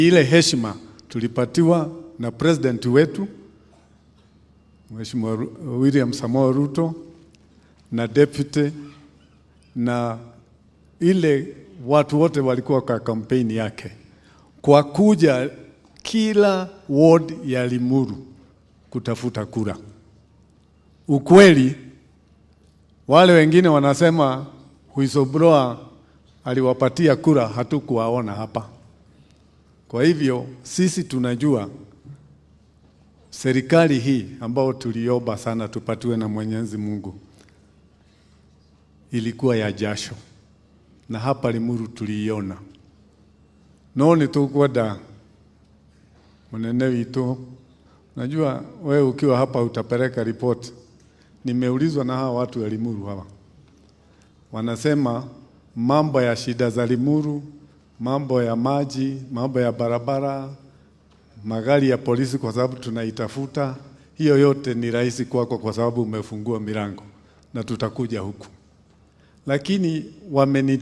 Ile heshima tulipatiwa na president wetu Mheshimiwa William Samoei Ruto na deputy na ile watu wote walikuwa kwa kampeni yake, kwa kuja kila ward ya Limuru kutafuta kura. Ukweli wale wengine wanasema whistleblower aliwapatia kura, hatukuwaona hapa. Kwa hivyo sisi tunajua serikali hii ambao tuliomba sana tupatiwe na Mwenyezi Mungu ilikuwa ya jasho, na hapa Limuru tuliiona. No nĩ tũkwenda mũnene witũ, najua wewe ukiwa hapa utapeleka report. Nimeulizwa na hawa watu wa Limuru hawa, wanasema mambo ya shida za Limuru, mambo ya maji, mambo ya barabara, magari ya polisi, kwa sababu tunaitafuta hiyo yote ni rahisi kwako, kwa sababu umefungua milango na tutakuja huku, lakini wameni